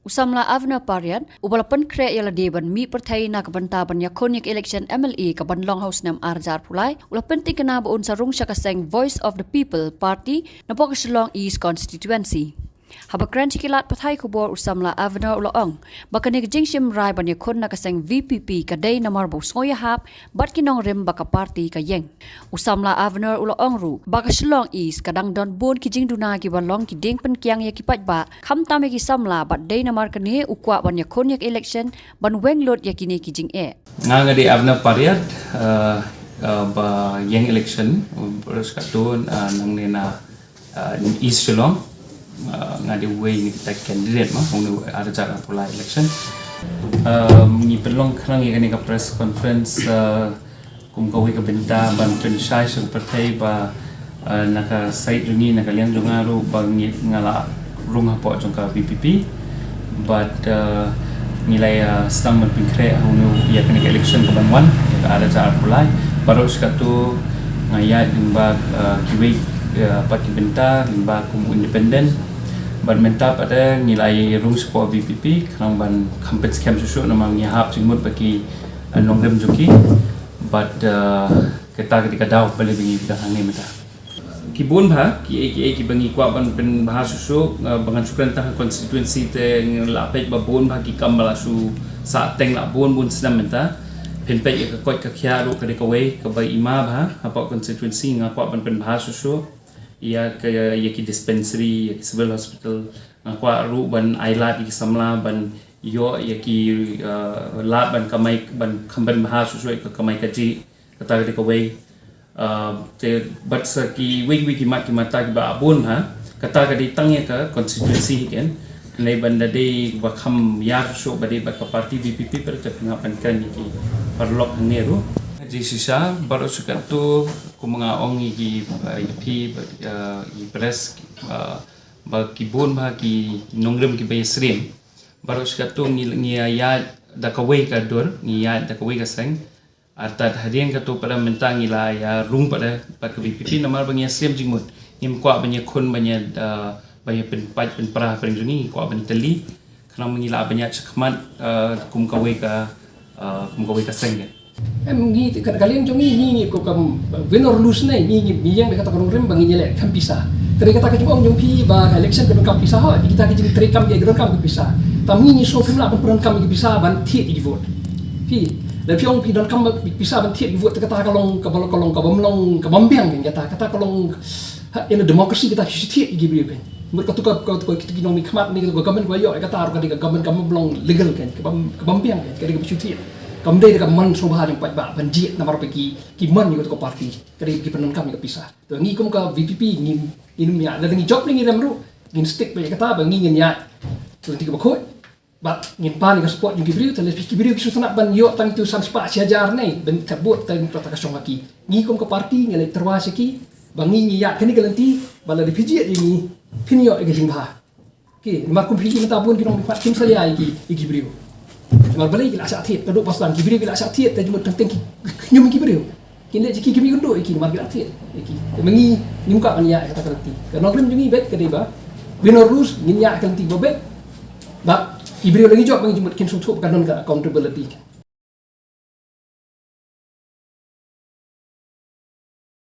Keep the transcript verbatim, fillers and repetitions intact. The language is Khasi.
U samla Avner Pariat, uba la pynkhreh ïa lade ban mih pyrthei na ka bynta ban ïakhun ïa ka election M L A ka ban long ha u snem ar hajar arphew lai, u la pyntikna ba un sa rung sha ka seng Voice of the People Party napoh ka Shillong East Constituency. Haba kren sha ki lad pathai khubor, u samla Avner u la ong ba kane ka jingshim rai ban ïakhun na ka seng V P P ka dei namar ba u sngew ïahap bad ki nongrim ba ka party ka ïeng. U samla Avner u la ong ruh ba ka Shillong East ka dang don bun ki jingduna kiba long ki dieng pynkiang ïa ki paidbah, khamtam ïa ki samla, bad dei namar kane u kwah ban ïakhun ïa ka election ban weng lut ïa kine ki jingeh. Nga nga dei Avner Pariat, uh, uh, ba ïeng election, uh, baroh shi katto, uh, nangne na, uh, East Shillong, uh, nga dei uwei na kita ki candidate ma, hong ne ar hajar arphew lai election. Um, ngi pynlong khnang ïa kane ka press conference, uh, kum kawei ka bynta ban pynshai sha ka pyrthei ba, uh, na ka side jong ngi, na ka liang jong nga ruh ba ngi, nga la rung hapoh jong ka V P P. Bad, uh, ngi la ïa sdang ban pynkhreh ha une ïa kane ka election ka ban wan, ïa ka ar hajar arphew lai. Baroh shi katto nga ïaid lyngba, uh, kiwei, uh, pat ki bynta, lyngba kum independent. Bad mynta pat, eh, ngi la ïa rung shapoh V P P, khnang ban kham pynskhem shuh shuh namar ngi hap jingmut ba ki, uh, nongrim jong ki. Bad, uh, kata ka dei ka daw balei ba ngi dang hangne mynta. Ki bun bha kiei kiei kiba ngi kwah ban pynbha shuh shuh, uh, ba ngan shu kren tang ha constituency te ngi la peit ba bun bha ki kam ba la shu sah teng la bun bun snem mynta. Phin peit ïa ka koit ka khiah ruh ka dei kawei kaba i ma bha hapoh constituency, nga kwah ban pynbha shuh shuh ïa ka, ïa ki dispensary, ïa ki civil hospital. Nga kwah ruh ban ai lad ïa ki samla ban ïoh ïa ki, uh, lad ban kamai, ban kham pynbha shuh shuh ïa ka kamai kajih. Kata ka dei kawei. Uh, te bad sa kiwei kiwei ki mat ki mata kiba bun ha. Kata ka dei tang ïa ka constituency hi ken. Hynrei ban da dei ba kham ïar shuh ba dei bad ka party V P P, pyrshah pynhap ban kren ïa ki paralok hangne ruh. Ji shisha baroh shi katto, kum nga ong ïa ki, uh, ïa phi, uh, ïa press, uh, ba ki bun bha ki nongrim kiba ïasyriem. Baroh shi katto ngi, ngi ïaid da kawei ka dur, ngi ïaid da kawei ka seng. Artat hadien katto pat mynta ngi la ïa rung pat bad ka V P P namar ba ngi ïasyriem jingmut. Ngim kwah ban ïakhun ban ïa, uh, ban ïa pynpait pynpra hapdeng jong ngi, ngi kwah ban tylli. Khnang ba ngi lah ban ïaid shakhmat, uh, kum kawei ka, uh, kum kawei ka seng. Em, ngi ka, ka liang jong ngi, ngi, ngi ko kam, uh, win or lose ne, ngi, ngi, ngi ïeng bad kata ka nongrim ba ngi ïaleh kam pisa. Te kata ka jingong jong phi ba ka election ka donkam pisa, ha, kita ki jingtrei kam ki donkam ki pisa. Te ngi ngi shu pynlah ban pyndonkam ki pisa ban thied ki vote. Phi, lada phi ong phi donkam pisa ban thied ki vote, te kata ka long, ka long, ka long, ka bym long, ka bym biang kan kata, kata ka long, ha, in a democracy kita phi shu thied ki briew kan. Mut katu ka, katu ka, kita ki nongmihkhmat ne, katu ka government ba ïoh, kata ruh ka dei ka government ka bym long legal kan, ka bym, ka bym biang kan, ka dei ka phi shu thied. Kam dei da ka mon sngewbha jong paidbah ban jied namar ba ki, ki mon ïa katu ka party, ka dei ki pyndonkam ïa ka pisa. To ngi kum ka V P P ngi, ngin ym ïa, lada ngi jop ne ngi rem ruh, ngin stick beit ïa kata ba ngi ngin ïa. To ngi kaba khuid. Bad ngin pan ïa ka support jong ki briew, te lada ki briew ki sngewtynnat ban ïoh tang tu san spah shi hajar ne, ban thep vote tang tu ta ka shong ha ki. Ngi kum ka party ngi leit tyrwa sha ki ba ngi ngi ïa kane ka lynti, ba lada phi jied ïa ngi phin ïoh ïa ka jingbha. Ki, namar kum phi mynta bun ki nongmihkhmat kim salia ïa ki, ïa ki briew. Namar balei ki la shah thied, ka duk ba sdang ki briew ki la shah thied, te jingmut tang teng ki, ki ñium ki briew. Kin leh jiki ki mih kynduh ïa ki namar ki la thied ïa ki. Te ma ngi ngim kwah ban ïa kata ka lynti. Ka nongrim jong ngi beit ka dei ba win or lose ngin ïa ka lynti ba beit. Ba ki briew la ngi jop ba ngi jingmut kin sngewthuh ba ka don ka accountability.